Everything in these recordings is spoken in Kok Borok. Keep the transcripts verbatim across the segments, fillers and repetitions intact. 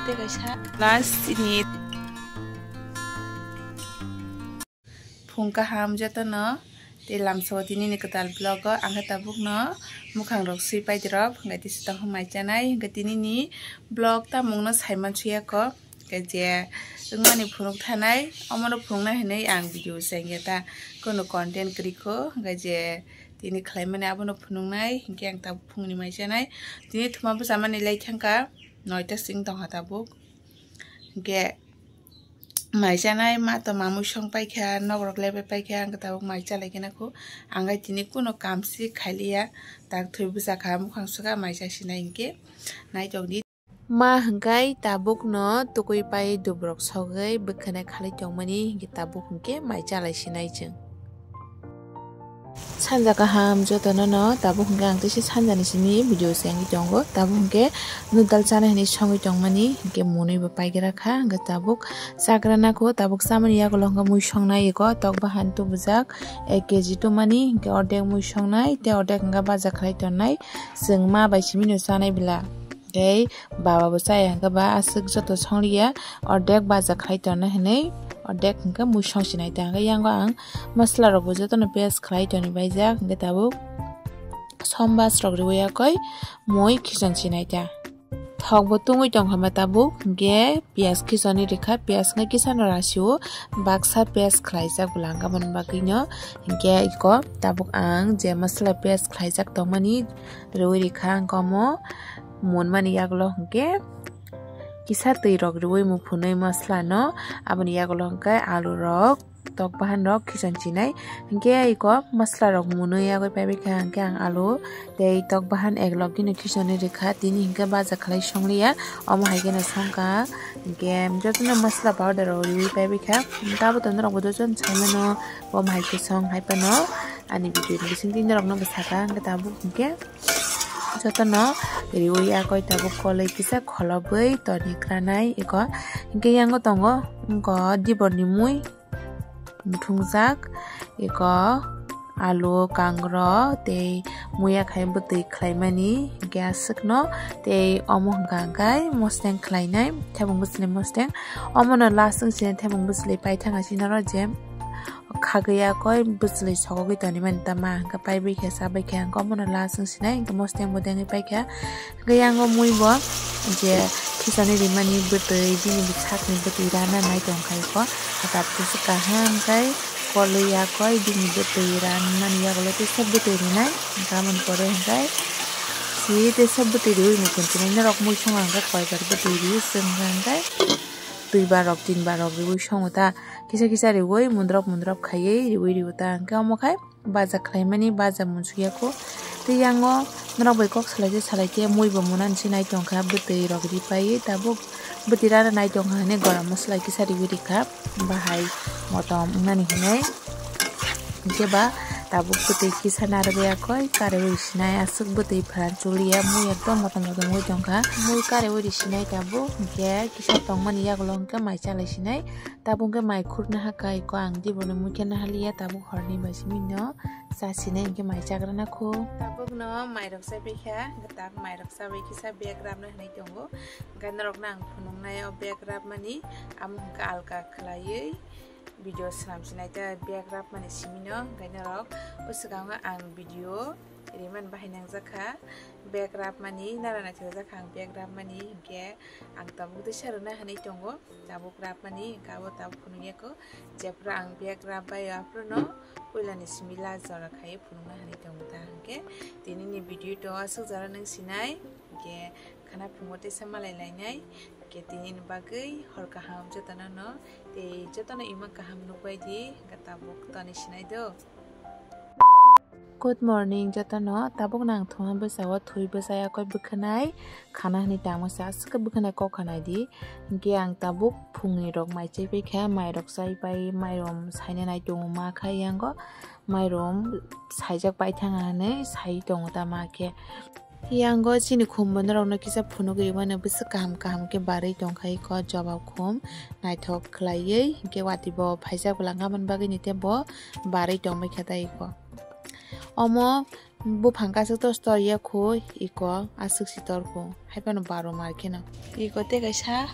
Tei kaisa last ni phung kaham jotono tei lamsao tinini kwtal vlog o ang khe tabukno mwkhang rok swi paidi rok hwnkhe tisa tongkha mai chanai hwnkhe tinini vlog tamungno saiman suyako. Khe je wngmani phunuk thanai, omono phunuknai hinwi ang video chengya ta, kono content kwrwi kho, hwnkhe je tini khlaimani abono phunuknai, hinkhe ang tabuk phungni mai chanai. Tini thuma bwchamani lai thangkha, noita sing tongkha tabuk. Hinkhe mai chanai, ma to mamui song paikha, nokrok lebai paikha, ang tabuk mai chalai khe nakho. Ang gai tini kuno kamsi khailiya, tak thwi bwchakha, mukhang swkha mai chasinai hinkhe. Naitokdi. Ma hwnkhe tabukno tukui pai dubrok sogwi bwkhwnai khalai tongmani hinkhe tabuk hinkhe mai chalai sinai chwng. Sanja kaham jotono no tabuk hinkhe ang teisa sanjani simi video se wngwi tongo. Tabuk hinkhe noodle chanai hinwi songwi tongmani hinkhe mwnwi bo paigra kha hinkhe tabuk chagra nakho. Tabuk chamani yagulo hinkhe mui songnai eko tok bahan tubujak ek kg tubumani hinkhe ordek mui songnai tei ordek hinkhe baja khlai tongnai. Chwng ma bai simi no chanai bwla. Tei baba bo chaya hwnkhe ba aswk joto songliya, ordek baja khlai tonna hinwi, ordek hwnkhe mui songsinai ta. Hwnkhe yango ang masala rokbo jotono piyaj khlai toni baijak, hwnkhe tabuk sombas rok riwi yakoi mui khichon sinai ta. Thokbo tungwi tongkha ma tabuk, hwnkhe piyaj khichoni rikha, piyaj hwnkhe kisano rasio baksa piyaj khlaijak bwla hwnkhe aboni bagwino, hwnkhe iko tabuk ang je masala piyaj khlaijak tongmani, riwi rikha hwnkhe omo munmani yagulo hwnkhe kisa twi rok riwi muphunwi masala no aboni yagulo hwnkhe alu rok tok bahan rok khichon chinai hwnkhe iko masala rok munwi yagwi paibai kha hwnkhe ang alu tei tok bahan ek log gino khichonwi rikha tini hwnkhe baja khlai songliya omo hai kheno songkha hwnkhe jotono masala powder rok riwi paibai kha tabuk to norok bo jotono saimano omo hai khe song hai phano ani video ni bisingtwi norok no bwsakha hwnkhe tabuk hwnkhe. Jotono riwi yakoi tabuk koloi kisa kholobwi toni kranai eko. Hinkhe yango tongo wngkha diborni mui muthungjak eko alu kangro tei muya khai bwtwi khlaimani hinkhe aswkno tei omo hwnkha hwnkhe mosteng khlainai thebung bwswlwi mosteng omono last wngse thebung bwswlwi paithak asina rw je. Khagwi yakoi bwchwlwi sogogwi tonimani tama hwnkhe paibai khe chabai khe hwnkhe omono last wng sinai hwnkhe mosteng bo dengwi paikha hwnkhe yango mui bo je khichani rimani bwtwi bini bwsakni bwtwi rana nai tongkha eko hatak bwswk kaham khe kolwi yakoi bini bwtwi ranmani yagulo teisa bwtwi rinai hwnkhe aboni pore hwnkhe si teisa bwtwi riwi muchung tini norok mui songkha hwnkhe koibar bwtwi riwi chwng hwnkhe twi barok tin barok riwi songo ta. Kisa kisa riwi mundrop mundrop khaiwi riwi riwi ta hwnkhe omo khai baja khlaimani baja munsukya kho. Tei yango norok bai kok salai khe salai khe mui bo mwnani se nai tongkha bwtwi rok ripaiwi tabuk bwtwi rana nai tongkha hwnwi gorom masala kisa riwi rikha bahai motom wngnani hinwi. Hinkhe ba tabuk bwtwi kisa narwgwi yakoi kariwi sinai aswk bwtwi phan chuliya mui ekdom motom motom wi tongkha mui kariwi risinai tabuk hinkhe kisa tongmani yagulo hinkhe mai chalai sinai. Tabuk hwnkhe mai khurna hakha iko ang diborni mui khe nahaliya tabuk horni bai simi no chasinai hinkhe mai chagrana kho. Tabuk no mai rok chapai kha tak mai rok chabai kisa bag rabna hinwi tongo hwnkhe norok no ang phunuknai o bag rabmani amo hwnkhe alka khwlaiwi video swnam sinai ta bag rabmani simi no hwnkhe norok o swkango ang video riman bahai nangjakha bag rabmani nara naithok jakha ang bag rabmani hinkhe ang tabuk tei sarwna hinwi tongo. Tabuk rapmani hwnkhe abo tabuk phunukya kho. Jephru ang bag rap bai aphruno puilani simi last jora khaiwi phunukna hinwi tongo ta hwnkhe tinini video to aswk jora nung sinai hwnkhe khana phungo teisa malai lainai hwnkhe tinini bagwi hor kaham jotono no tei jotono ima kaham nukbai di hwnkhe tabuk toni sinai do. Good morning jotono, tabuk nang thuma bwsao thwi bwsa yakoi bwkhwnai khana hwnwi tangma se aswk khe bwkhwnai kok khanai di. Hinkhe ang tabuk phungni rok mai chaipai kha, mai rok chaipai mairum saina nai tongo ma kha yango, mairum saijak pai thang hwnwi sai tongo ta ma khe. Yango chini khum bono rok no kisa phunugwi mano bwswk kaham kaham khe barwi tongkha iko jobab khum naithok khwlaiwi hinkhe watwi bo phaijak bwla wngmani bagwi ni tei bo barwi tongbai kha ta iko. Omo Buphang kaisa tor tor ya khu iko aswk si tor khu. Hai phano baro mar kheno. Iko tei kaisa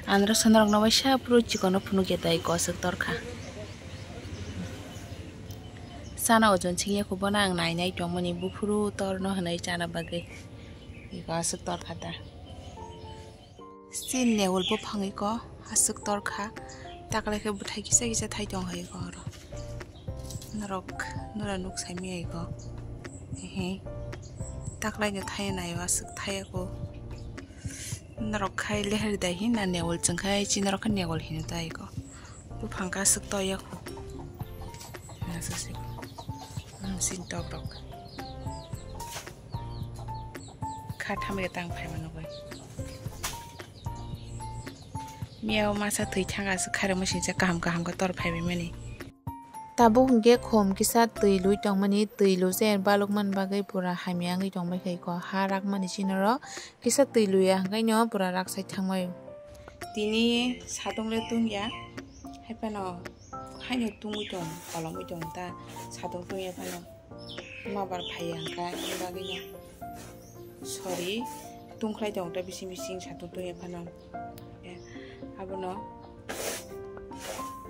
andro sonorok no waisa phuru chikon no phunuk ya ta iko aswk tor kha. Sana ojon sing ya khu bono ang nai nai tong mani buphuru tor no hwnwi chana bagwi. Iko aswk tor kha ta. Sini newal buphang iko aswk tor kha. Taklai khe bwthai kisa kisa thai tong hai iko oro. Norok, nora nuk sai maya iko. Ehe. Taklai no thai nai aswk thai ako. Norok khai leher dai hin na newal chwng khai chi norok khe newal hino ta iko. Buphang khe aswk toya khu. Aswk se. Hmm, sin tok rok. Kha thamri tang phai mano bai. Miya o masa thwi thang aswk kharwi muchung kaham kaham khe tor phai bai mani. Tabuk hwnkhe khum kisa twi lui tongmani, twi luje balukmani bagwi pura hamya wngwi tongbai kha iko. Ha rakmani chini oro kisa twi luya hwnkhe no pura rak sai thangbai. Tini satung le tungya, hai phano haino tungwi tong, kolomwi tong ta, satung tungya phano. Nobar phaiya hwnkha, ani bagwino. Sorry, tungkhlai tong ta bising bising satung tungya phano. Eh, abono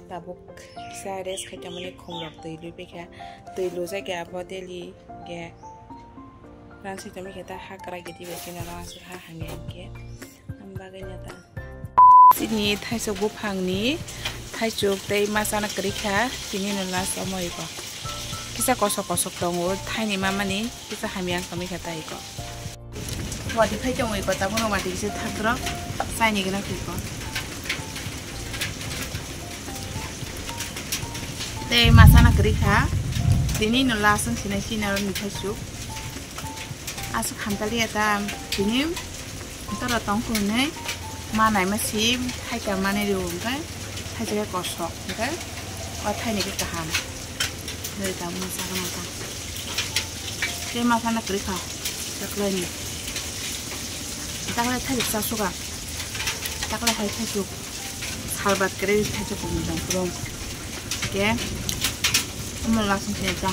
tabuk kisa rest khai tongmani khumrok twi lui paikha. Twi lujak ya abo daily ge. Rang sai tongmani khe ta ha kwrak ya twi bai kheno rang aswk ha hamya hinkhe. Ang bagwi no ta. Chini thaisok buphangni thaisok tei masa no kwrwi kha, tini no last omo iko. Kisa kosok kosok tongo, thaini mamani kisa hamya wng tongwi kha ta iko. Wati phai tongo iko, tabukno wati kisa thakdrok, chaini gwnang kha iko. Tei masa no kwrwi kha, tini no last wng sinai chini aro ni thaisok. Aswk hamtaliya ta tini tora tong khe hwnwi ma naima si thaika manwi rw hwnkhe thaisa khe kosok hwnkhe o thaini khe kaham. Doi ta masa gana ta tei masa na kwrwi kha taklaini taklai thaisa chasuk a taklai hai thaisuk. Salbat kwrwi thaisa kung tong phrung. Ke omo lasong se ja.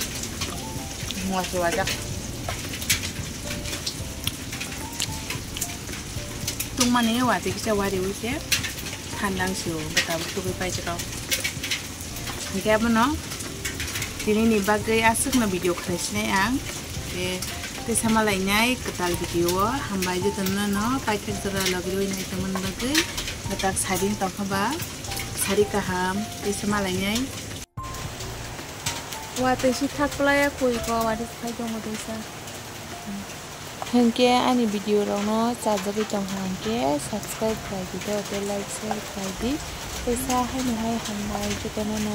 Mwa se wajak. Tungmani wati kisa wari wi se thandang sio bwta bwtwi pai jero. Hingke abono tini ni bagwi aswk no video khlai sinai ang. Ke tei sama lainai kwtal video o hambai jotono no paithak jora logi rwi nai tongmani bagwi kwtal sari wng tongkha ba sari kaham tei sama lainai. Watwi si thak playa kwi ko watwi si khai tongo tei sa. Hingke ani video rok no chajagwi tongkha hingke subscribe khlai di do tei like share khlai di tei sa haino hai hambai jotono no.